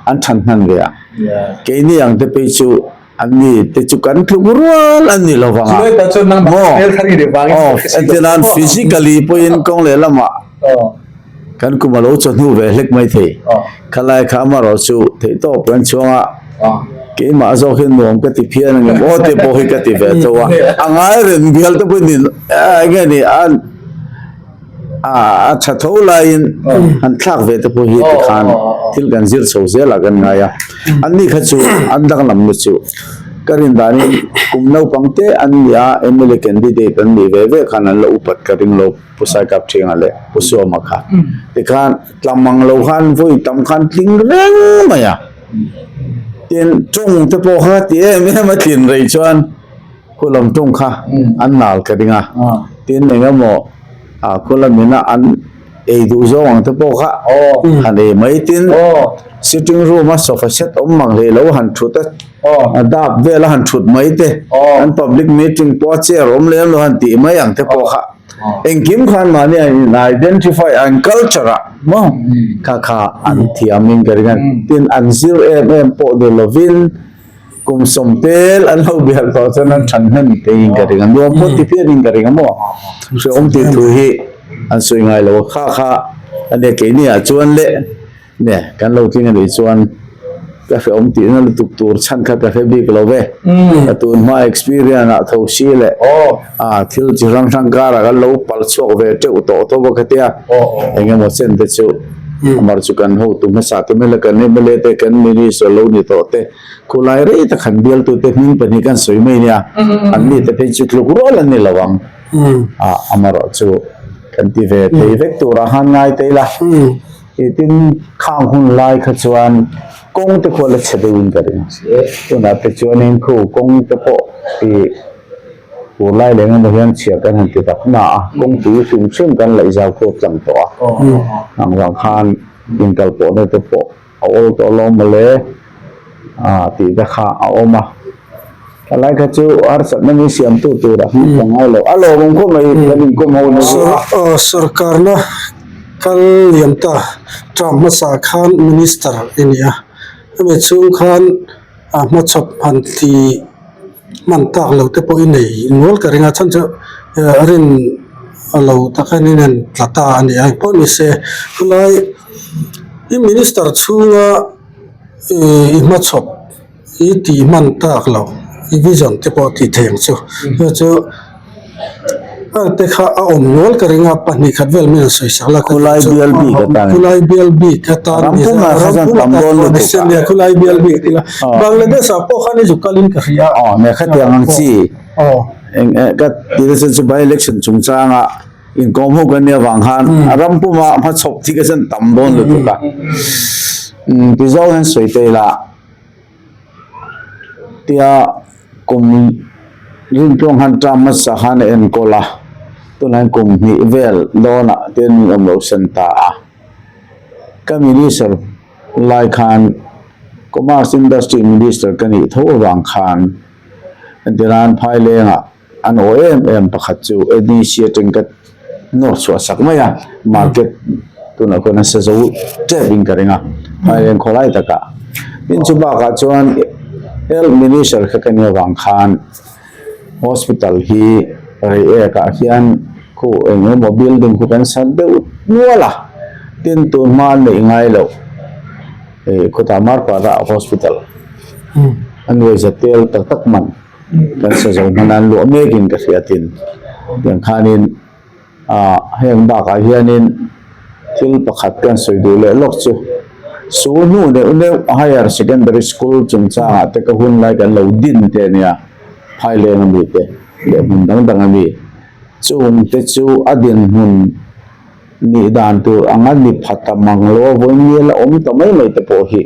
an than hnan ve a. Keini ang te phei chu an ni te chu kan tluk rual an ni lo vang a. Maw? Aw, entir nan physically pawhin kawng leh lamah kan kum a lo chawhnu ve hlek mai thei. Khalai kha amaherawh chu theihtawp kan chhuang a. Keimah zawk hian nuam ka ti phian ang em aw tih pawh hi ka ti ve tho a, a ngai reng bial te pawhin nin eng nge ni a a tha tho laiin han thlak ve te pawh hi tikhan thil kan zir chho zel ah kan ngai a, an ni kha chu an danglam na chu ka rin danin kum naupang te an ni a mla candidate an nih ve ve khan an la upat ka ring lo Pu Saikapthinga leh Pu Suama kha tikhan tlamang lo khan vawi tam khan tling reng mai a. Tin, tawng te pawh kha ti em em a tlin rei chuan khulam tawng kha an nal ka ding a. Tin, eng emaw ah khulam ina an ei duh zawng ang te pawh kha han ei mai. Tin, sitting room a sofa set awm mang hlei lo han thut a, a dap vel a han thut mai te, an public meeting pawh a chair awm lem lo han tih mai ang te pawh kha. Engkim khan mahni an in identify an culture ah maw kha kha an thiam in ka ring a, tin an zir em em pawh ni lovin kum sawm tel an lo bial tawh chuan an than hnem te in ka ring a, nuam pawh ti phian in ka ring a maw hrehawm tih thu hi an sawi ngai lo a, kha kha ania keini ah chuan leh Nge, kan lo tling a nih chuan ka hrehawm tihna lutuk tur chhan kha ka hre bik lo ve. Ka tun hma experience ah tho si leh a thil chi hrang hrang karah kan lo pal chhuak ve teuh tawh tho bawk a tia. Eng emaw chen te chu amar chu kan hotu hmasa te mai la kan mla te kan minister lo ni tawh te khulai rei tak han bialtu te hming pahnih kan sawi mai nia. An ni te phei chu tluk rual an ni lo ang. A amarawh chu kan ti ve thei vek turah khan ngai te ila. Tih tin khang hun lai kha chuan kawng te khual a chhe deuhin ka ring. Tunah te chuanin khu kawng te pawh tih tur lai leh engemaw hian chhia kan han ti tak na a, kawng tui hrim hrim kan laih zau khawp tlang tawh a. Ang vang khan inkal pawhna te pawh a awl tawh lo mawle ah tih te kha a awm a. Thalai kha chu harsatna min siamtu turah hmuh ka ngai lo. A lawmawm khawp mai kan inkawm ho na chu a. Sorkarna kal liam ta term hmasa khan minister i ni a, hemi chhung khan a hmachhawp han ti hman tak lo te pawh i nei nual ka ring a, chhan chu rin lo tak hian in en tla ta a ni a, engpawh ni se khulai i minister chhunga i hmachhawp. I tih hman tak lo, i vision te pawh tih thei ang chu. Chu chu te kha a awm nual ka ring a, pahnih khat vel min an sawi sak la. Khulai bial bik atan. Khulai bial bik atan. Rampum ah kha chuan tam dawn lutuk a. Nia khulai bial bik tila. Bangladesh ah pawh khan i zu kalin ka hria. Aw nia khatiang ang chi. Eng ka tih na chuan chu by election chungchanga inkawm ho kan nia vang khan a rampum ah hmachhawp thi ka chuan tam dawn lutuk a. Ti zawng hian sawi ta ila. Tia kum rintlawng han ṭam hmasa khan a enkawl a, tunah hian kum hnih vel dawnah te an awm lo sen ta a. Ka minister lai khan Commerce Industry Minister ka nih tho avang khan entirnan Phailengah an aw em em pakhat chu NEC atang ka nawr chhuah sak mai a, market tunah khuan a sa zo tep in ka ring a, Phaileng khawlai takah. Tin chu bakah chuan Health Minister kha ka nih avang khan hospital hi Reiek ah hian khu eng emaw building khu kan sa deuh nual a, tin tun hma an neih ngai loh ih khawtah Marpara hospital a nuai za tel tak tak man. Kan sa zo hman an luah mekin ka hria tin tiang khanin ah heng bakah hianin thil pakhat kan sawi duh leh lawk chu. Su hnu deuh deuh Higher Secondary School chungchangah te ka hun lai kan lo din te ania, Phaileng a mi te leh hmun dang dang a mi. Chung te chu a dinhmun nih dan tur anga ni pha ta mang lo a vawi nge la awm ta mai mai te pawh hi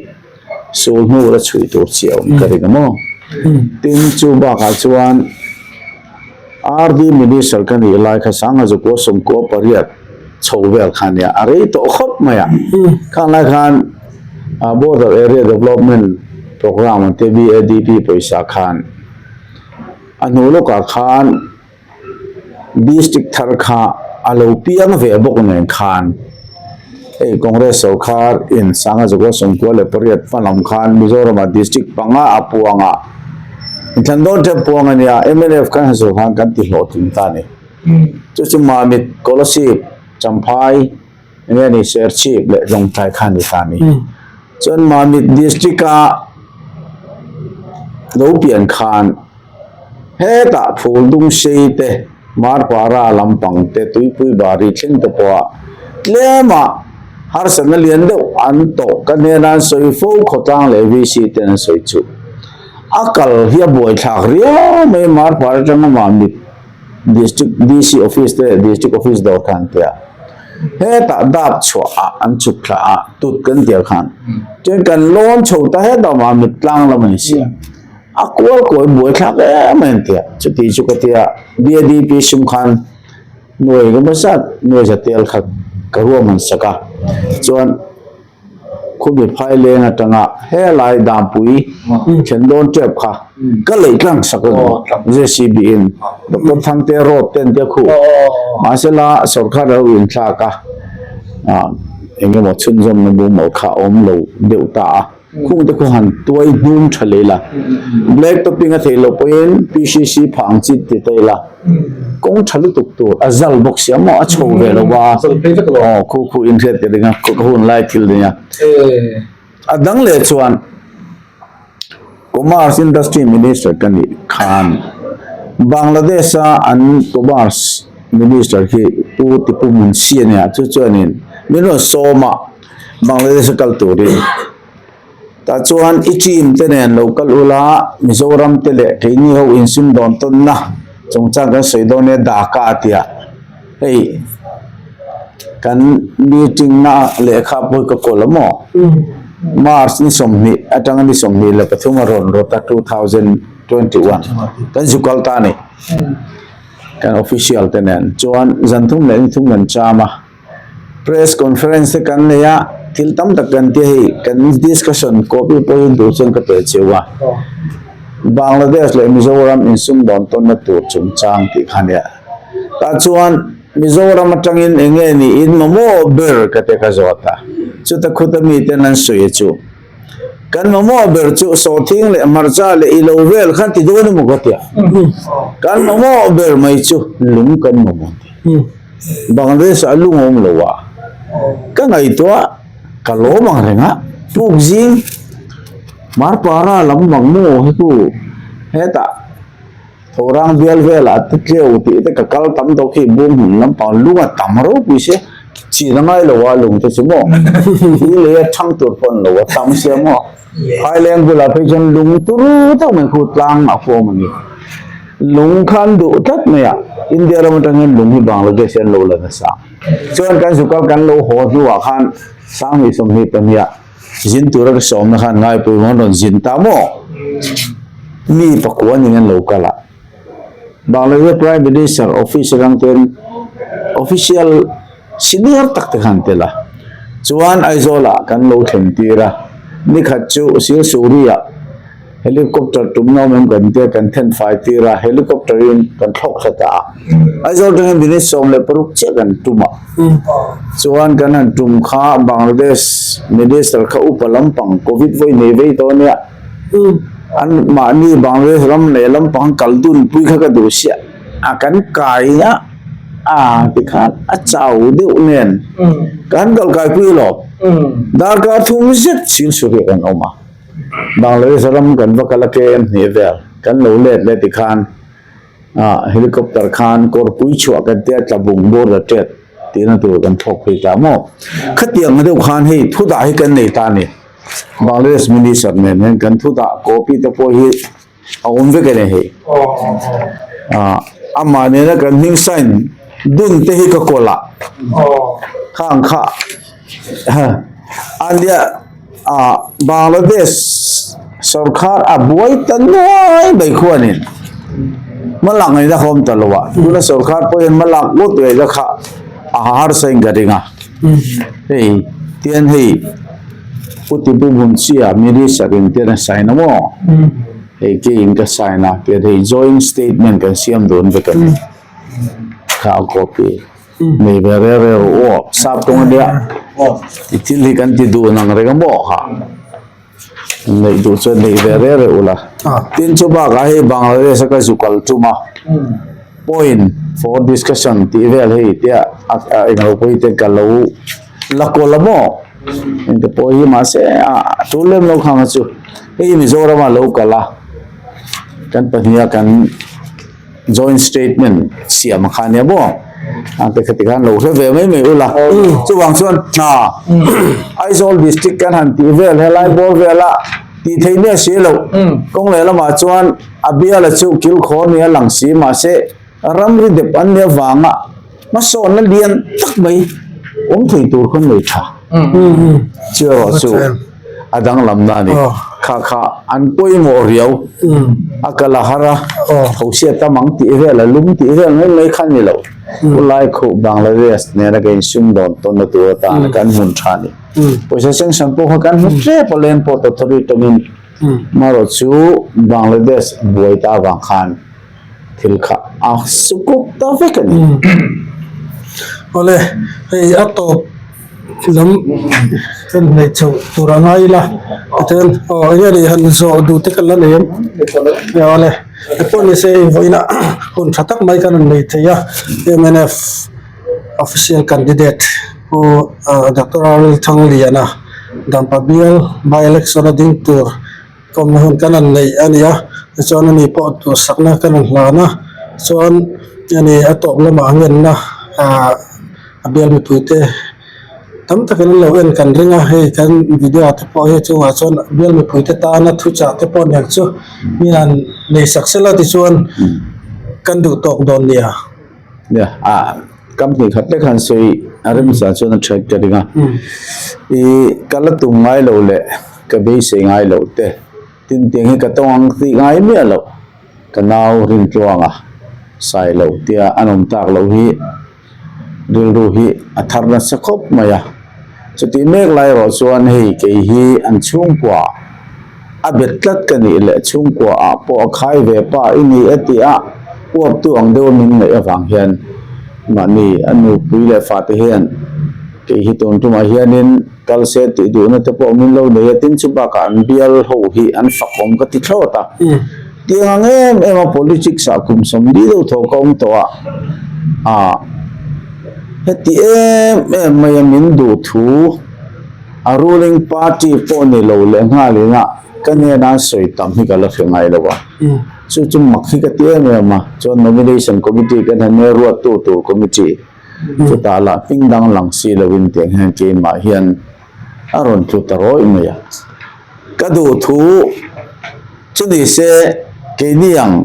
sul hnu la chhui tur chi a awm ka ring a maw. Tin, chu bakah chuan RD Minister ka nih lai kha Sangha Zukua Sawmkua pariat chho vel kha nia, a rei tawh khawp mai a. Khang lai khan Border Area Development Programme an tia BADP pawisa khan a hnu lawkah khan District thar kha a lo piang ve bawk nen khan hei Congress sorkar in Sangha Zukua Sawmkua leh pariat hma lam khan Mizoramah District panga a puang a, inthlan dawn tep puang a nia, mnf khan han sorkar kan ti hlawhtling ta a ni. Chu chu Mamit, Kolasib, Champhai enge a ni Serchhip leh Lawngtlai kha a ni ta a ni. Chuan Mamit District a lo pian khan hetah Phuldung sei te, Marpara lampang te, Tuipui Bari thleng te pawha tlema harsatna lian deuh an tawh ka hnena an sawi fo khawtlang leh VC ten an sawi chu a kal hi a buaithlak riau mai Marpara atanga Mamit District DC office te leh District office dawr khan an tia. Hetah dap chhuah ah an chhuk thla a, tut kan tia khan. Chuan kan lawn chho ta hetah mah mit tlang lam a ni sia. A kual kawi buai thlak em a an tia. Chuti chu ka tia BADP sum khan nuai ka hmasa nuai za tel kha ka ruam an sak a. Chuan. Khumi phai leng atanga helai Dampui thlen dawn tep kha ka lei tlang sak a ni JCB in Doctor Thangte road te an tia khu mahsela sorkar lo inthlak a eng emaw chhunzawmna mumal kha a awm lo deuh ta a khung te khu han tuai hnum tha leh ila black topping a theih loh pawhin PCC phah ang chi ti ta ila. Kawng tha lutuk tur a zal bawk sia maw a chho ve lo a aw khu khu inhriat ka ring a ka hun lai thil nia a dang leh chuan Commerce Industry Minister ka nih khan Bangladesh a an Commerce Minister khi Pu Tipu Munshi a nia chu chuanin min rawn sawm a Bangladesh a kal turin. Tah chuan i team te nen lo kal ula, Mizoram te leh keini ho insum dawn tawnna chungchang kan sawi dawn nia Dhaka a tia. Hei kan meeting na lehkha pawh hi ka kawl a maw? March ni 20 atanga ni 23 a rawn rawt a 2021 kan zu kal ta a ni. Kan official te nen chuan zan thum leh ni thum kan cham a. Press conference te kan nei a, thil tam tak kan ti a hei, kan discussion copy pawh hi duh chuan ka pe cheu a. Bangladesh leh Mizoram insum dawn tawnna tur chungchang tih kha nia. Tah chuan Mizoram atangin eng nge niin mamawh ber ka ti ka zawt a, chuta khuta miten an sawi chu. Kan mamawh ber chu sawhthing leh hmarcha leh ilo vel khan ti dawn emaw ka tia. Kan mamawh ber mai chu lung kan mamawh ti. Bangladesh ah lung a awm lo a, ka ngaihtuah ka lawm ang reng a, puk zing Marpara lam bang maw hi chu hetah Thorang bial velah te tleu tih te ka kal tam tawh khi bung hmun lampang lung a tam ropui se chin a ngai lo a lung te chu maw hi lei a thang tur pawh an lo a tam sia maw Phaileng bulah phei chuan lung turu deuh mai khu tlang a form a ni lung kha an duh tlat mai a India ram atang hian lung hi Bangladesh hi an lo la nasa chuan kan sukal kan lo haw hnuah khan Sanghnih 22 ah Zin tura ka sawmna khan ngaipui maw an rawn zin ta maw? Mi pakua ning an lo kal a. Bangladesh Prime Minister office atang ten official senior tak te khan tel a. Chuan Aizawl ah kan lo thlen tir a. Nikhat chu Silsuri ah Helicopter tumna awm em kan tia kan then fai tir a, helicopter in kan thlawk thla ta a. Aizawl atangin minute 16 chiah kan tum a. Chuan kan han tum kha Bangladesh minister kha upa lampang covid vawi nei vei tawh ania. An mahni Bangladesh ram leh lampang kal dun pui kha ka duh siah a kan kai a a tikhan a chau deuh nen kan kal kai pui alawm. Darkar thum zet Silsuri ah kan awm a. Bangladesh ram kan va kal a kem hnih vel kan lo let leh tikhan ah helicopter khan kawrpui chhuah kan tia tlabung border tet. Tihna tur kan thlawk phei ta maw? Khatiang deuh khan hei thu dah hi kan nei ta a ni. Bangladesh Minister nen hian kan thu dah copy te pawh hi a awm vek a ni hei. Ah, amah nena kan hming sign dun te hi ka kawl a. Khang kha a nia ah Bangladesh sorkar a buai ta nuai mai khuanin hmalak ngaihna ka awm ta lo a. Tuna sorkar pawh hian hmalak ngawt ngaihna kha a harsa in ka ring a. Hei tian hei Pu Tipu Bhunchia minister in tian a sign a maw? Hei keiin ka sign a tian hei joint statement kan siam dawn vek a ni. Kha a copy nei ve reu reu rawh aw sap tawng a nia i thil hi kan ti duh nang reng a maw kha neih duh chuan neih ve reu reu ula. Tin chu bakah hei Bangladesh a ka zu kal tum a. Point for discussion tih vel hei tia a englo pawh hi te ka lo la kawl a maw engte pawh hi mahse a tul lem lo khang a chu hei Mizoram a lo kal a kan pahniha kan joint statement siam a kha ania maw a te khati khan lo hre ve mai mai ula chuvang chuan hna Aizawl district kan han tih vel helai bawr vela tih theih nia si loh kawng leh lamah chuan A biala chu kilkhawr nia lang si mahse ramri dep an nia vanga hmasawnna lian tak mai awm thei tur khawn nei tha chu erawh chu a danglamna a ni. Kha kha an pawimawh riau a kal a har a, thosia tam ang tih vel a lum tih vel mai mai kha ni lo. Pu Laikhuh Bangladesh nena ka insum dawn tawnna tur atana kan hmun tha a ni. Pawisa sanction pawh kha kan hmu tep a Land Port Authority tawngin. Marawh chu Bangladesh buai ta avang khan thil kha a sukuk ta vek a ni. Awle, hei a tawp lam kan hnaih chhoh tur a ngai ila tichuan aw enge ni han zawh duh te kan la nei em? Awle, hei pawh ni se hei vawiinah hun tha tak mai kan rawn nei thei a mnf official candidate Pu Doctor Arul Thangliana Dampa bial by election a ding tur kawmna hun kan han neih a ni a, tichuan ani pawh duhsakna kan han hlan a, chuan ani a tawp lamah ngenna ah a bial mipuite tam takin an lo en kan ring a, hei kan video ah te pawh hei chungah chuan bial mipuite tana thuchah te pawh nen chu mi han nei sak sela tichuan kan duh tawk dawn nia. Nia ah company khat lek han sawi a remchah chuan a that ka ring a ih ka la tum ngai lo leh ka beisei ngai loh te tin tiang hi ka tawng ang tih ngai miah loh ka nau Rintluanga sai loh tia an awm tak loh hi rilru hi a thar nasa khawp mai a chutih mek lai erawh chuan hei kei hi an chhungkua A bet tlat ka nih leh chhungkua ah pawh a khai ve pa i ni e tih a uap tu ang deuh a min ngaih avang hian mahni a nupui leh fate hian kei hi tun tumah hianin kal se tih duhna te pawh min lo nei a, tin chu bakah an bial ho hi an fakawm ka ti thlawt a. Tiang ang em em a politics ah kum 40 deuh thaw ka awm tawh a, ah heti em em mai a min duh thu. A ruling party pawh ni lo leh nghalin a ka hnena an sawi tam hi ka la hre ngai lo a, chu chu mak hi ka ti em em a, chuan nomination committee kan han nia ruattu tur committee chutah lah hming dang lang si loin tiang hian keimah hian a rawn tlu ta rawih mai a, ka duh thu chu ni se keini ang.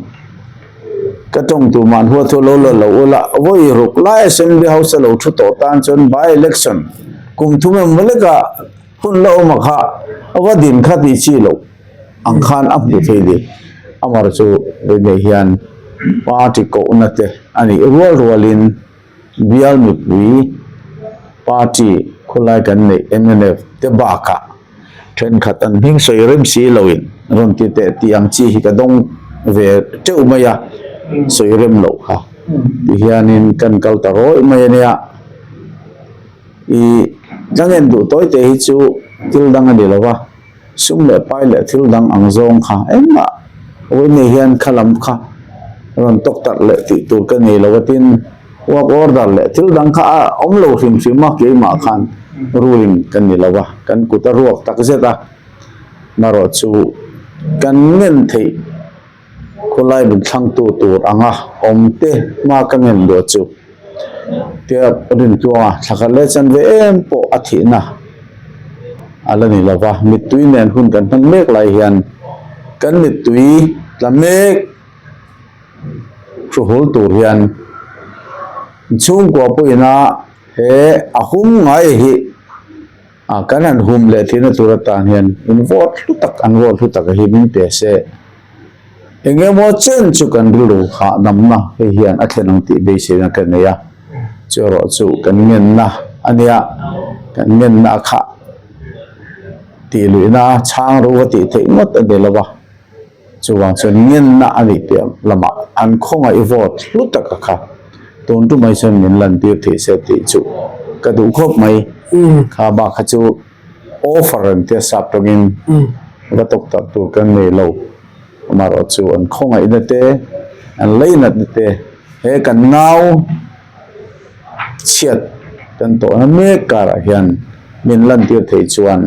Ka tawng tur man huat thu lo la lo ula, vawi ruk lai Assembly House a lo thu tawh tan chuan by election kum thum emaw leka hun la awm a kha a va din kha tih chi loh ang khan a hmuh thei ni. Amar chu vei hian party kohna te a nih rual rualin bial mipui party khawlai kan neih mnf te bakah Thenkhat an hming sawi rem si loin rawn ti teh tih ang chi hi ka dawng ve teuh mai a, sawi rem loh kha ti hianin kan kal ta rawih mai a nia. Ih ka ngen duh tawi te hi chu thil dang a ni lo va, sum leh pai leh thil dang ang zawng kha engmah vawiin hian kha lam kha rawn tawk tarh leh tih tur ka nei lo a tin. Work order leh thil dang kha a awm lo hrim hrim a, keimah khan ruling ka ni lo a, kan kut a ruak tak zet a, marawh chu kan ngen theih khawlai min thlangtu tur anga awm te hma ka ngen luah chu. Tia Rintluanga thla khat leh chan ve em pawh a thihna a la ni lo va, mittui nen hun kan hman mek lai hian kan mittui tla mek hruhul tur hian chhungkua pawhin a he a hum ngai hi a kan han hum leh thihna tur atan hian in vote hlu tak an vote hlu tak hi min pe se. Eng emaw chen chu kan rilru hahdamna hei hian a thlen ang tih beiseina ka nei a, chu erawh chu kan ngenna a nia, kan ngenna a khah tih luihna chhang ro va tih theih ngawt a ni lo va, chuvang chuan ngenna a nih piah lamah an khawngaih vote hlu taka kha tun tumai chuan min lantir theih se tih chu ka duh khawp mai, kha bak kha chu. Offer an tia sap tawngin va tawk tak tur kan nei lo. Amaherawh chu an khawngaihna te, an leinatna te he kan nau chhiat kan tawhna mek karah hian min lantir theih chuan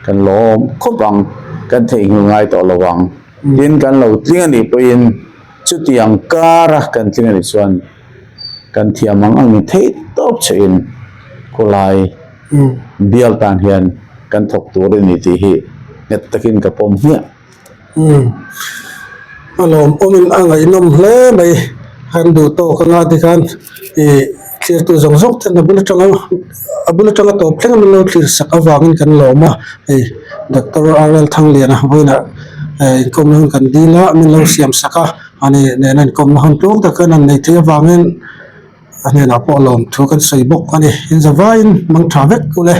kan lawm khawp ang, kan theihnghilh ngai tawh lo ang. Tin, kan lo tling a nih pawhin chutiang kara kan tling a nih chuan kan thiam ang ang in theih tawp chhuahin khawlai Bial tan hian kan thawk tur a ni tih hi nghet takin ka pawm hmiah. Umm a lawmawmin a ngaihnawm hle mai kan duh tawk anga tikhan ih thlir tu zawng zawng ten a bul atanga a bul atanga tawp thleng a min lo thlir sak avangin kan lawm a hei Doctor R L Thangliana vawiinah inkawmna hun kan dil a min lo siam sak a ani nena inkawmna hun tluk takin an nei thei avangin. A hnenah pawh lawmthu kan sawi bawk a ni. Inzavaiin mang tha vek u le.